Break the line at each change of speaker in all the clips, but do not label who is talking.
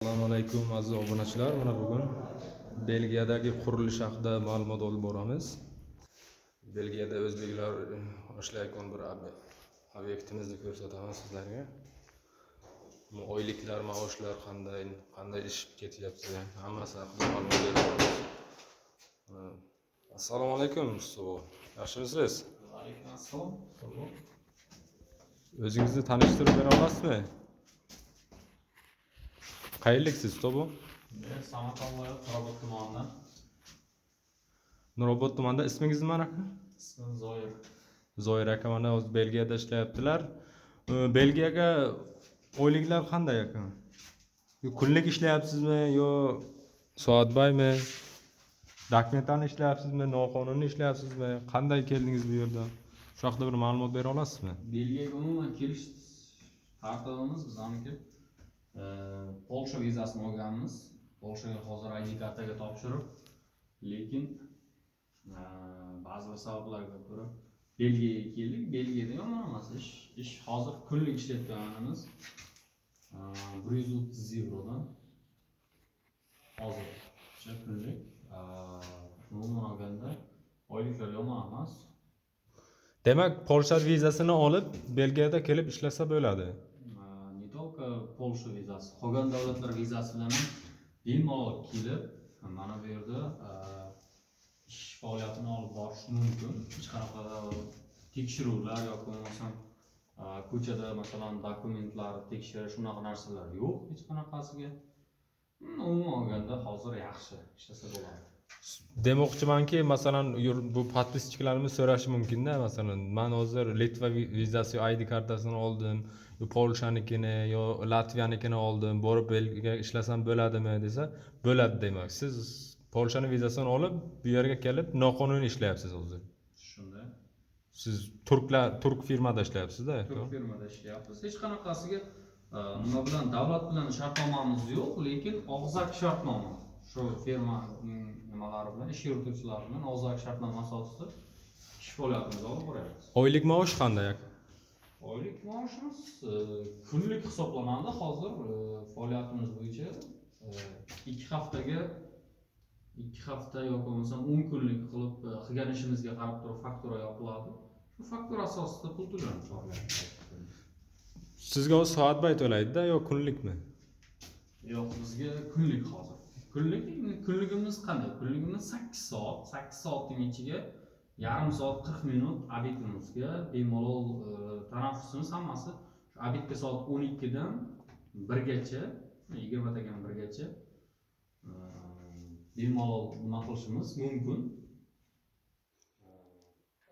Assalomu alaykum, aziz obunachilar. Mana bugun Belgiyadagi qurilish haqida ma'lumot olib boramiz. Belgiyada o'zbeklar ishlayotgan bir obyektimizni ko'rsataman sizlarga. Bu oyliklar, maoshlar qanday, qanday ish ketyapti, hammasi haqida ma'lumot berib boramiz. Assalomu alaykum, Mustafa. Yaxshimisiz?
Alaykum assalom.
O'zingizni tanishtirib bera olasizmi? Qayerliksiz, Tobo?
Men Samarqand viloyati Nurobod tumanidan.
Nurobod tumanida. Ismingiz nima, aka?
Ismim Zoir.
Zoir aka mana hozir Belgiyada ishlayaptilar. Belgiyaga oyliklar qanday, aka? Yo kunlik ishlayapsizmi, yo soatbaymi? Dokumentlarni ishlayapsizmi, noqonuniy ishlayapsizmi? Qanday keldingiz bu yerda? Shu haqida bir ma'lumot bera olasizmi?
Belgiyaga umuman kelish tartibimiz bizaniki Polsha vizasini olganmiz. Polshaga hozir ID kartaga topshirib, lekin ba'zi bir sabablarga ko'ra Belgiyaga keldik. Belgiyada yomon emas ish. Ish hozir kunlik ishlayotganimiz 130 yevrodan hozircha kunlik. Umuman olganda oyliklar yomon emas.
Demak, Polsha vizasini olib, Belgiyada kelib ishlasa bo'ladi.
Не только Polsha vizasi, qolgan davlatlar vizasi bilan ham bemalol kelib, mana bu yerda ish faoliyatini olib borish mumkin. Hech qanaqa tekshiruvlar yoki bo'lmasam ko'chada, masalan, dokumentlar tekshirish, unaqa narsalar yo'q hech qanaqasiga. Umuman olganda hozir yaxshi ishlasa bo'ladi.
Demoqchimanki, masalan, bu подписчик larimiz so'rashi mumkinda, masalan, man hozir Litva vizasi, ID kartasini oldim, yo Polshanikini, yo Latviyanikini oldim, borib Belgiyaga ishlasam bo'ladimi desa, bo'ladi demak. Siz Polshani vizasini olib, bu yerga kelib noqonuniy ishlayapsiz hozir.
Shunday.
Siz turklar, turk firmada ishlayapsizda?
Turk firmada ishlayapmiz. Hech qanaqasiga nima bilan, davlat bilan shartnomamiz yo'q, lekin og'zaki shartnoma. Shu firma nimalari bilan, ish yurituvchilar bilan og'zaki shartnoma asosida ish faoliyatimizni olib boryapmiz.
Oylik maosh qanday, aka?
Oylik maoshimiz kunlik hisoblanadi. Hozir faoliyatimiz bo'yicha 2 haftaga, 2 hafta yoki bo'lmasam 10 kunlik qilib, qilgan ishimizga qarab turib faktura yopiladi. Shu faktura asosida pul to'lanadi.
Sizga hozir soatbay to'laydida yo kunlikmi?
Yo'q, bizga kunlik hozir. Kunlik. Kunligimiz qanday? Kunligimiz 8 soat. 8 soatning ichiga yarim soat, 40 minut обед imizga, bemalol tanaffusimiz hammasi shu обед ga soat 12dan 1gacha, 20tagan 1gacha bemalol nima qilishimiz mumkin.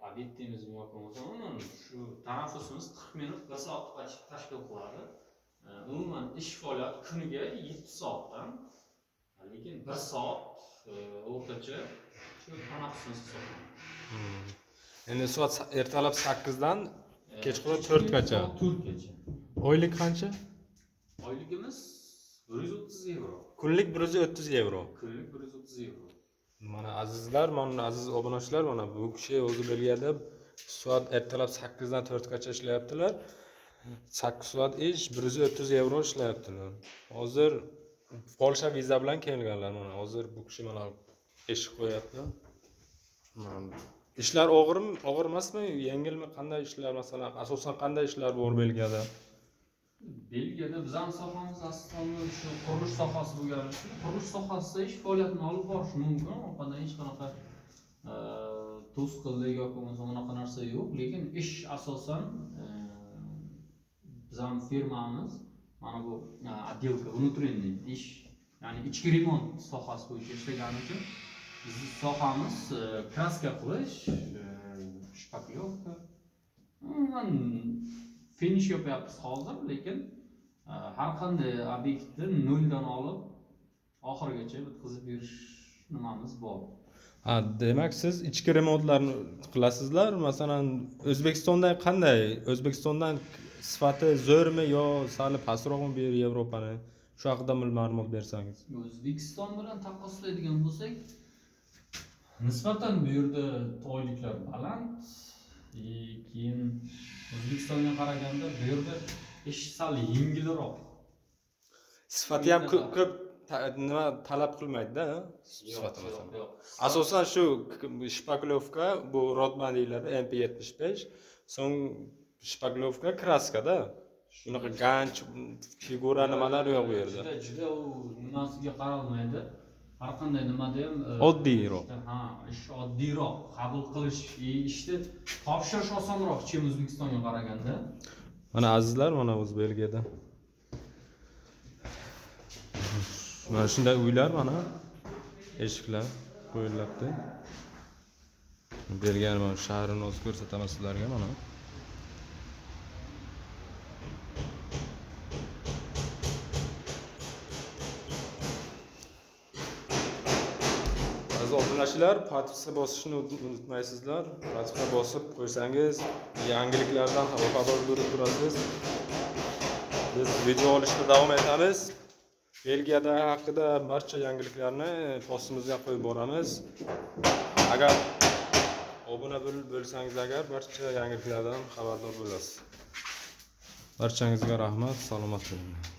Обед deymizmi yoki bo'lmasa umuman shu tanaffusimiz 40 minut, bir soat tashkil qiladi. Umuman ish faoliyati kuniga 7 soatdan, lekin bir soat o'rtacha shu tanaffusimiz hisoblanadi.
Endi soat ertalab 8dan kechqurun 4gacha.
Soat 4gacha.
Oylik qancha?
Oyligimiz 130 yevro.
Kunlik 130 yevro.
Kunlik 130 yevro.
Mana, azizlar, mana, aziz obunachilar, mana bu kishi o'zi Belgiyada soat ertalab 8dan 4gacha ishlayaptilar. 8 soat ish, 130 yevro ishlayaptilar. Hozir Polsha viza bilan kelganlar. Mana hozir bu kishi mana eshik qo'yapti. Mana ishlar og'irmi, og'ir emasmi, yengilmi, qanday ishlar, masalan, asosan qanday ishlar bor Belgiyada?
Belgiyada bizani sohamiz asosan shu qurilish sohasi bo'lgani uchun qurilish sohasida ish faoliyatini olib borish mumkin. Orqadan hech qanaqa to'sqinlik yoki bo'lmasa unaqa narsa yo'q, lekin ish asosan bizani firmamiz mana bu отделка, внутренний ish, ya'ni ichki remont sohasi bo'yicha ishlagani uchun bizni sohamiz краска qilish, шпаклёвка, umuman finish yopyapmiz hozir, lekin har qanday obyektni noldan olib oxirigacha bitkazib berish nimamiz bor.
Ha, demak, siz ichki remontlarni qilasizlar. Masalan, O'zbekistonda qanday? O'zbekistondan sifati zo'rmi yo sal pastroqmi bu yer Yevropani? Shu haqida bir ma'lumot bersangiz.
O'zbekiston bilan taqqoslaydigan bo'lsak, nisbatan bu yerda oyliklar baland и keyin O'zbekistonga qaraganda bu yerda ish sal yengilroq.
Sifati ham ko'p nima talab qilmaydi-da, sifati masalan.
Yo'q.
Asosan shu shpaklovka, bu Rodman deyiladi, MP75, so'ng shpaklovka, kraskada. Shunaqa ganch, figura nimalar yo'q bu yerda.
Juda juda u nimasiga qaralmaydi. Har qanday nimada ham
Oddiyroq.
Ha, ish oddiyroq, qabul qilish, ishni topshirish osonroq, чем O'zbekistonga qaraganda.
Mana azizlar, mana o'z Belgiyada. Mana shunday uylar, mana eshiklar qo'yilyapti. Belgiyani mana shahrini o'zi ko'rsataman sizlarga mana. Aziz obunachilar, podpiska bosishni unutmaysizlar. Podpiska bosib qo'ysangiz, yangiliklardan xabardor bo'lib turasiz. Biz video olishda davom etamiz. Belgiyada haqida barcha yangiliklarni postimizga qo'yib boramiz. Agar obuna bo'lsangiz agar barcha yangiliklardan xabardor bo'lasiz. Barchangizga rahmat, salomat bo'ling.